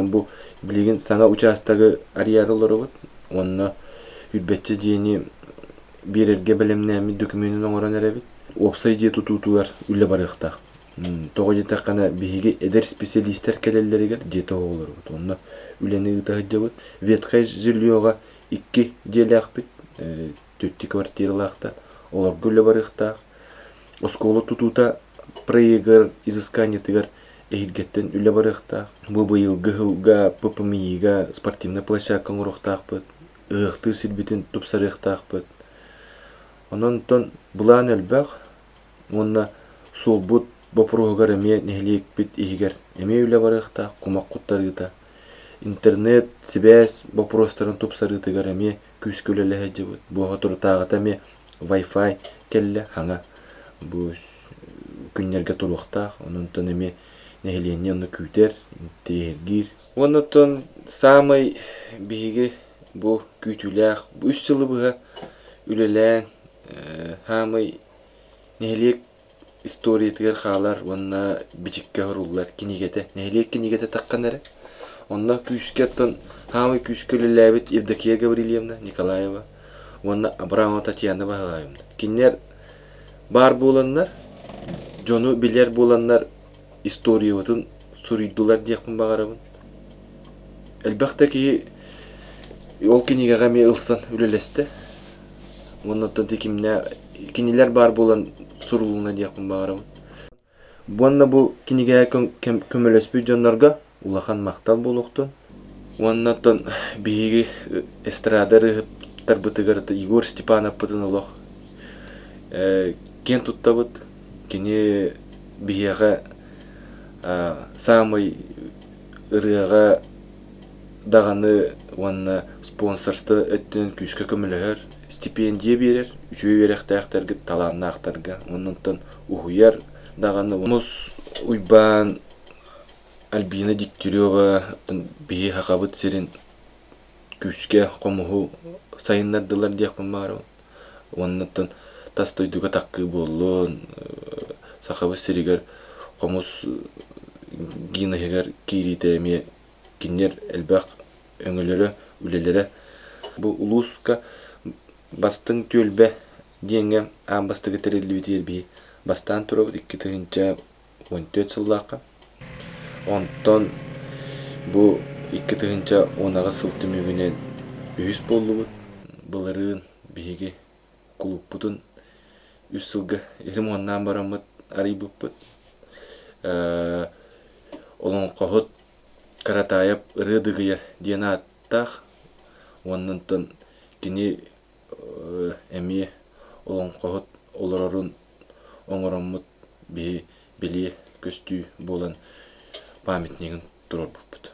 Оттон бу билигин саҥа учаастагы арыйаары олоробут уонна үрбэччэ дьиэни биэрэргэ бэлэмнээммит докумуонун оҥорон эрэбит. Уопсай дьиэ тутуутугар үлэ барыахтаах. Тоҕо диэтэххинэ, биһиги эдэр специалистэр кэлэллэригэр дьиэ тоһоҕолоробут. Онно үлэни ыыта сылдьабыт. Ветхое жильеҕа икки дьиэлээхпит, түөртүү квартиралаахтар. Олорго үлэ барыахтаах. Оскуола тутуута проегар изысканиетыгар эһиилгэттэн үлэ барыахтаах. Бу быйылгы сылга ППМИ-га спортивнай площадка оҥоруохтаахпыт, ыһыахтыыр сирбитин тупсарыахтаахпыт. Онон онтон былаан элбэх уонна суолбут боппуруоһугар эмиэ нэһилиэкпит иһигэр эмиэ үлэ барыахтаах, кумах куттарыыта. Интернет, сибээс боппуруостарын тупсарыытыгар эмиэ күүскэ үлэлэһэ сылдьыбыт. Бу соторутааҕыта эмиэ Wi-Fi кэллэ, хаҥа бу күннэргэ туруохтаах. Онон эмиэ нэһилиэнньэ онно күүтэр, интэриэһиргиир. Уонна оттон саамай биһиги бу күүтүүлээх, бу үс сылы быһа үлэлээн саамай нэһилиэк историятыгар хаалар уонна бичиккэ суруллар кинигэтэ, нэһилиэк кинигэтэ таххан эрэ. Онно күүскэ оттон саамай күүскэ үлэлээбит Евдокия Гаврильевна Николаева уонна Абрамова Татьяна Баһылаевна. Кинилэр баар буоланнар, дьону билэр буоланнар историябытын суруйдулар диэхпин баҕарабын. Элбэх да киһи ол кинигэҕэ эмиэ ылсан үлэлэстэ. Уонна оттон кимнээх кинилэр баар буолан сурулунна диэхпин баҕарабын. Уонна бу кинигэҕэ көмөлөспүт дьоннорго улахан махтал буолуохтун. Уонна оттон биһиги эстрада ырыаһыттарбытыгар Егор Степановпытын олох киэн туттабыт. Кини биһиэхэ саамай ырыаҕа даҕаны уонна спонсорство өттүнэн күүскэ көмөлөһөр, стипендия биэрэр, үчүгэй үөрэхтээхтэргэ, талааннаахтарга уонна онтон уһуйар даҕаны. Мус Уйбаан, Альбина Дегтярева биһи Сахабыт сирин күүскэ хомуһу сайыннардылар диэхпин баҕарабын. Уонна оттон тас дойдуга таккыы буоллун, Сахабыт сиригэр хомус гинаһыгар киириитэ эмиэ кинилэр элбэх өҥөлөрө, үлэлэрэ. Бу улууска бастыҥ түөлбэ диэҥҥэ аан бастакы тэриллибитигэр биһи бастаан турабыт 2014 сыллаахха. Онтон бу 2018 сыл түмүгүнэн үһүс буоллубут. Былырыын биһиги кулууппутун үс сылга ремоннаан бараммыт арыйбыппыт. Олоҥхоһут Каратаев Ырыа Дыгыйар диэн ааттаах уонна онтон кини эмиэ олоҥхоһут олорорун оҥороммут биһи билиэ көстүү буолан памятнигын туруорбуппут.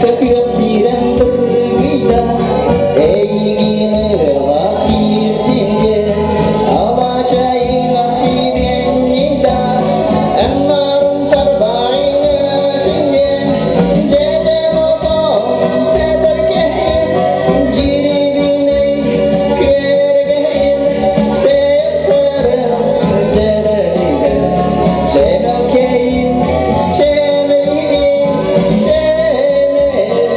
Күөх сирэм тыргыйда, эйигин ырыаҕа киирдим диэн, алаачайын ахпиидиэнньийда, эн нарын тарбаҕын өтүннэн, дьэдьэн отон тэтэркэһим, дьирибинэй күөрэгэйим, тэйэр дьэрэлиһэн, чэмэлкэйим, чэмэлиим, чэмэлиим.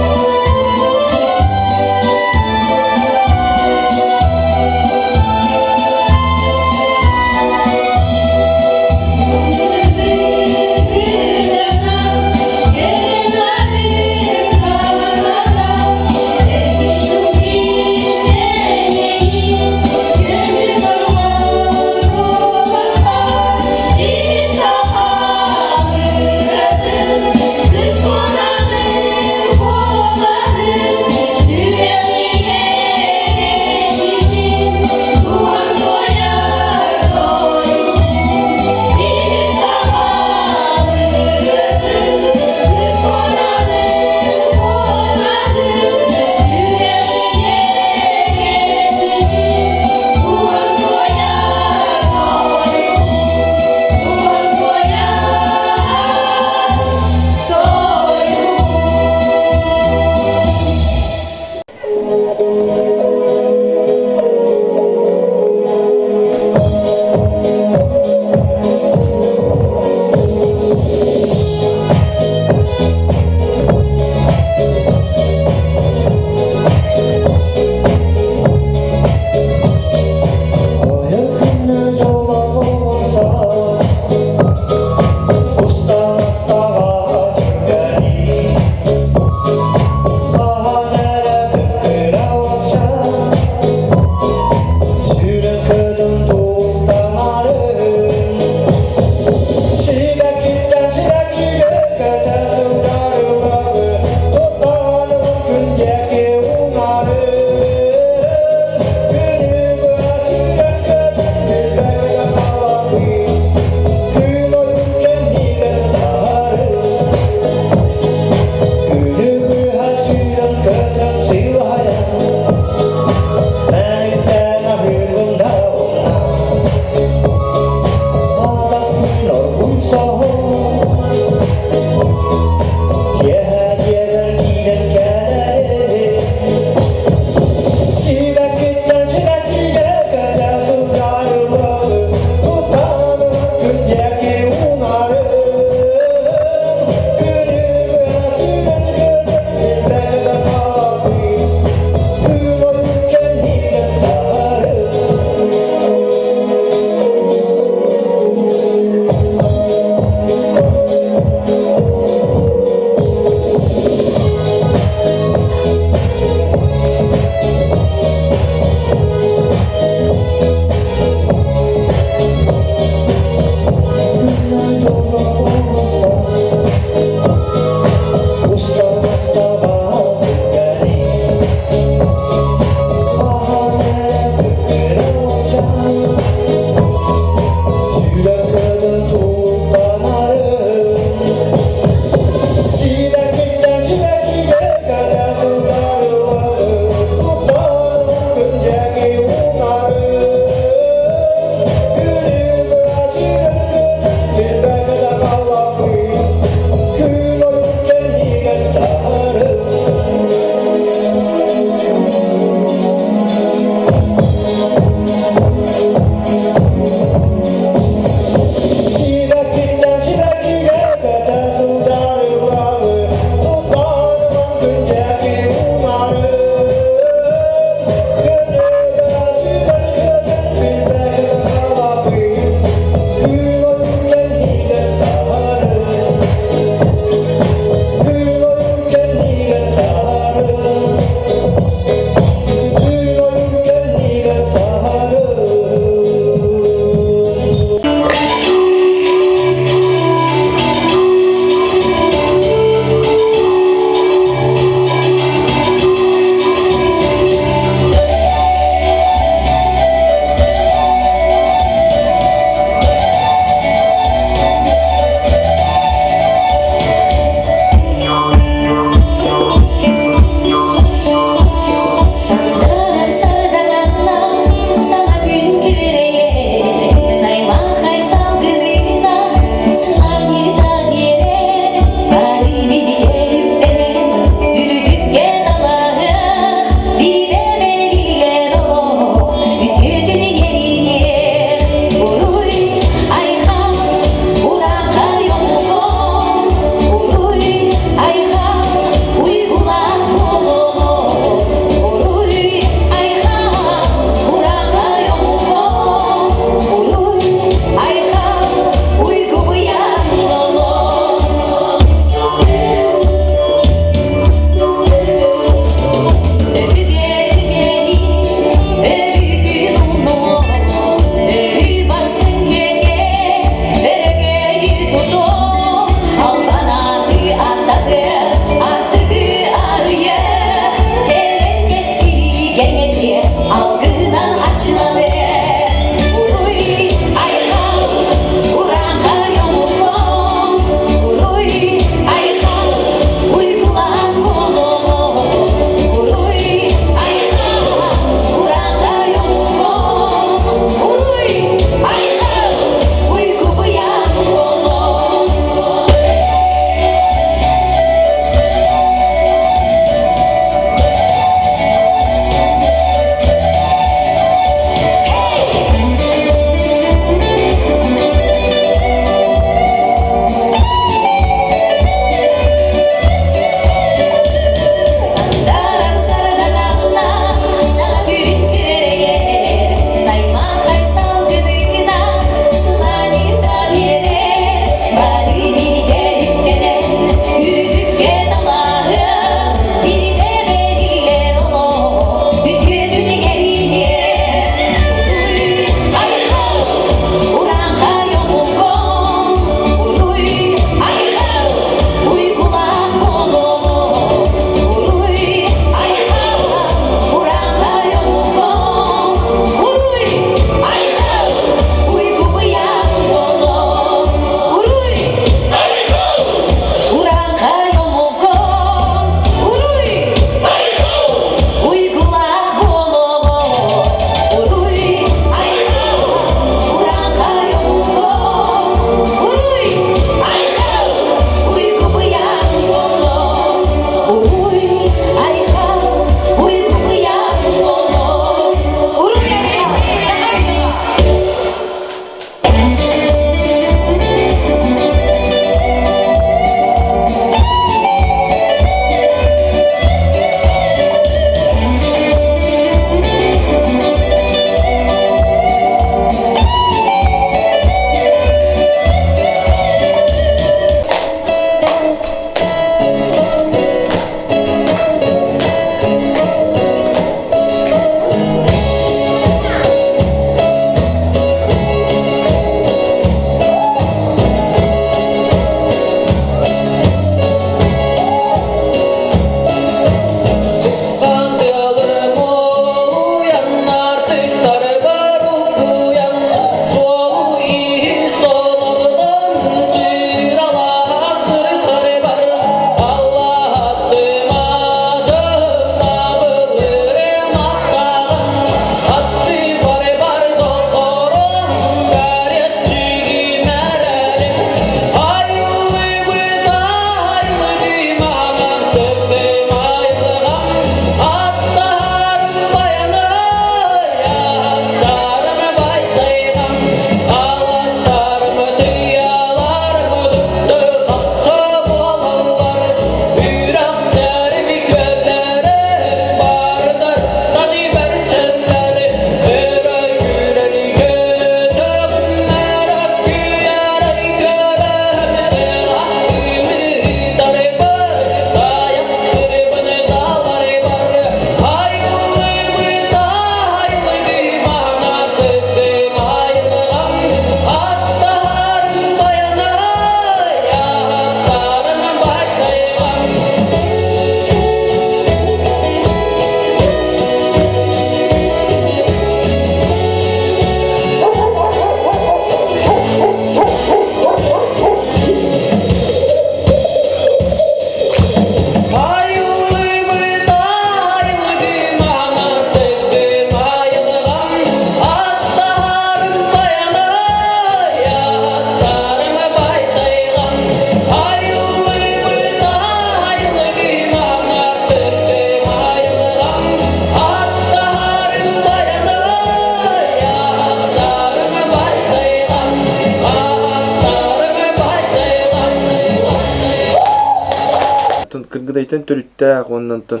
Кыргыдайтан төрүттээх уонна онтон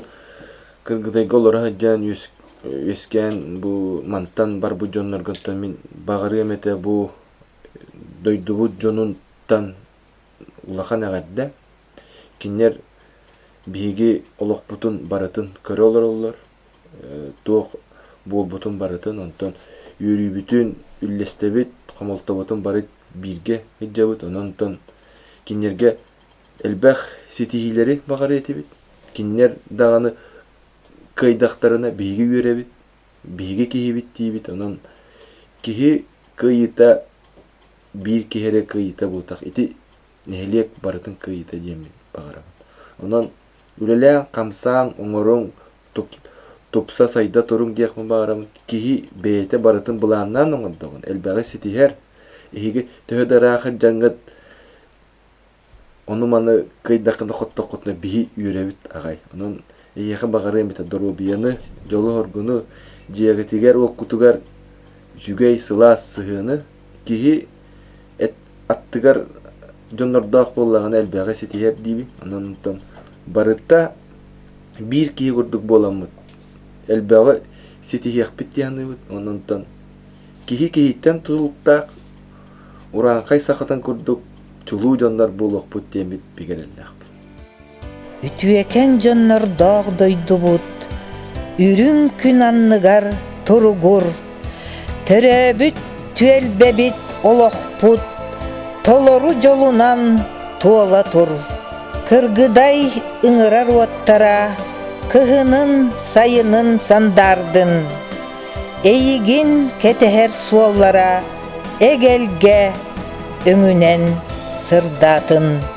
Кыргыдайга олоро сылдьан үөскээн бу мантан барбыт дьоннорго оттон мин баҕарыам этэ бу дойдубут дьонуттан улахан эҕэрдэ. Кинилэр биһиги олохпутун барытын көрө олороллор, туох буолбутун барытын, онтон үөрүүбүтүн үллэстэбит, хомолтобутун бары бииргэ илдьэбит, онон онтон кинилэргэ элбэх ситиһиилэри баҕарыа этибит. Кинилэр даҕаны кыайдахтарына биһиги үөрэбит, биһиги киһибит диибит, онон киһи кыайыыта биир киһи эрэ кыайыыта буолтах. Ити нэһилиэк барытын кыайыыта диэммин баҕарабын. Онон үлэлээн, хамсаан, оҥоруҥ, тупса сайда туруҥ диэхпин баҕарабын. Киһи бэйэтэ барытын былааннаан оҥордоҕун, элбэҕи ситиһэр. Эһиги төһө да ыраах сылдьаҥҥыт Ону-маны кыайдаххына-хоттоххутуна биһи үөрэбит аҕай. Онон эйиэхэ баҕарыам этэ доруобуйаны, дьолу-соргуну, дьиэҕитигэр-уоккутугар үчүгэй, сылаас сыһыаны. Киһи эт аттыгар дьоннордоох буоллаҕына элбэҕи ситиһэр диибин. Онон онтон барыта биир киһи курдук буоламмыт элбэҕи ситиһиэхпит дии саныыбыт. Онон онтон киһи киһиттэн тутулуктаах Урааҥхай сахатын курдук чулуу дьоннор буолуохпут диэммит бигэ эрэллээхпин. Үтүөкэн дьоннордоох дойдубут үрүҥ күн анныгар туругур, төрөөбүт түөлбэбит олохпут толору дьолунан туола тур. Кыргыдай ыҥырар уоттара кыһынын сайынын сандаардын. Эйигин кэтэһэр суоллара эгэлгэ өҥүнэн сырдаатын.